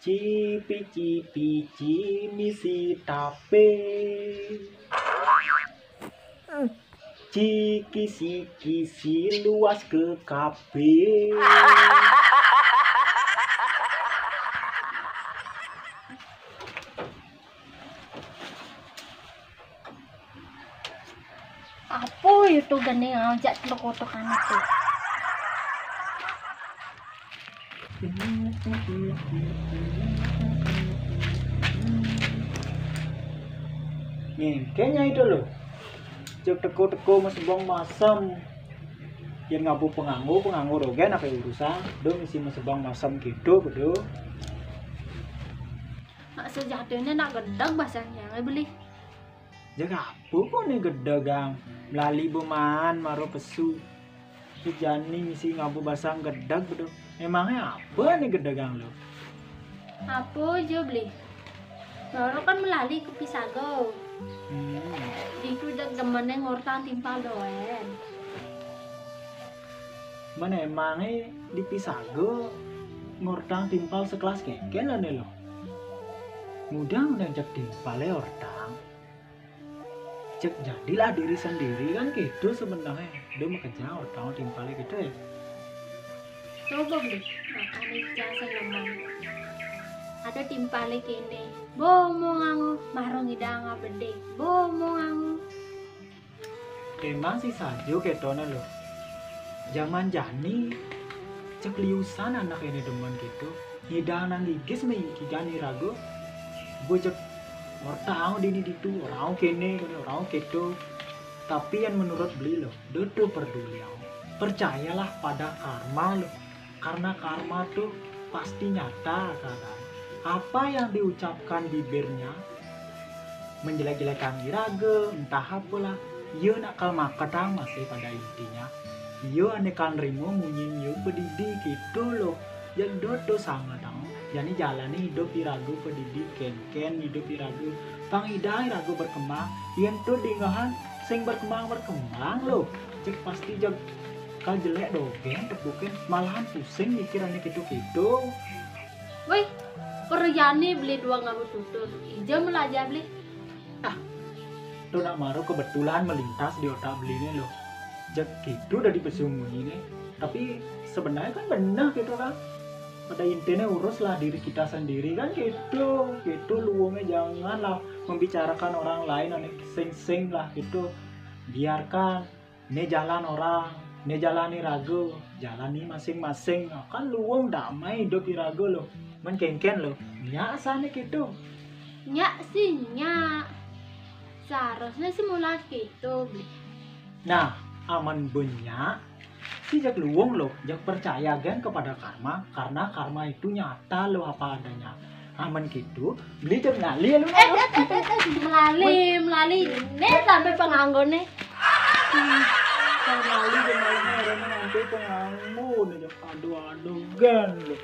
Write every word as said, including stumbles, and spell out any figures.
Cipi-cipi, cimisi tape. Cikisi-kisi, luas ke kape. Apa itu gandeng aja teluk-teluk anak tuh? Ngengkenya itu loh. Cek teko-teko mesebong masem. Yang ngabo penganggo, penganggo dogen apa urusan? Do ngisi mesebong masem gitu, bedo. Mak sejatinya nak gedeg bahasanya, nggak beli. Jaga apa kok nih gedeg, Gang? Melali bemaan maro pesu. Jani ngisi ngabo basang gedeg, bedo. Emangnya apa nih gedeg, Gang, lo? Apa aja beli? Loro kan melali ke Pisago. Hmm. Itu jak demennya ngortang timpal doen. Mana emangnya di Pisago ngortang timpal sekelas keken lah nih lo. Mudah-mudahan jak timpalnya ortang. Cek jadilah diri sendiri kan gitu sebenarnya. Dia mau kerja orang timpalnya gitu ya. Coba beli makan ikan sing lemang. Ada timpalnya kene. Bomo ngangu, marung idang abede. Bomo ngangu. Emang sih sajo ketone loh. Zaman jani cek liusan anak ini demen gitu. Ngidangan gigis me kigani rago. Gue cek ortang dini ditu, orang kene, orang keto. Tapi yang menurut beli loh, dodo peduli aku. Percayalah pada karma loh. Karena karma tuh pasti nyata, Kakak. Apa yang diucapkan bibirnya menjelek-jelekan iraga, entah apalah. Iya nak kal makatang masih pada intinya. Iya ane kal nerima munyin iya pedidi gitu loh. Yang dodo sama dong. Jadi jalani hidup iraga pedidi, kenken hidup iraga. Pang idai iraga berkembang, yang tuh dingahan sing berkembang-berkembang loh. Cek pasti jag kal jelek dogen, tebukin malahan pusing mikir ane gitu-gitu. Woi, peryani beli dua ngabu tutur. Ija melajar beli. Ah, tuh nak maro kebetulan melintas di otak beli ini loh. Jak gitu udah dipesungui ini. Tapi sebenarnya kan benar gitu kan. Pada intinya uruslah diri kita sendiri kan gitu. Gitu luwungnya janganlah membicarakan orang lain ane sing-sing lah gitu. Biarkan ne jalan orang, ne jalani raga, jalani masing-masing. Kan luwung damai hidup iraga loh. Men kenken loh. Nyak sane gitu. Nyak sih nyak. Seharusnya sih mula gitu. Nah, aman benyak si jak luwung loh, jak percaya gen kepada karma karena karma itu nyata loh apa adanya. Aman gitu, beli jak ngali lu. Eh, eh, eh, eh, eh, melali, melali. Nih sampai penganggo nih. Melali, melali, orangnya sampai penganggo nih. Aduh, aduh, gan loh.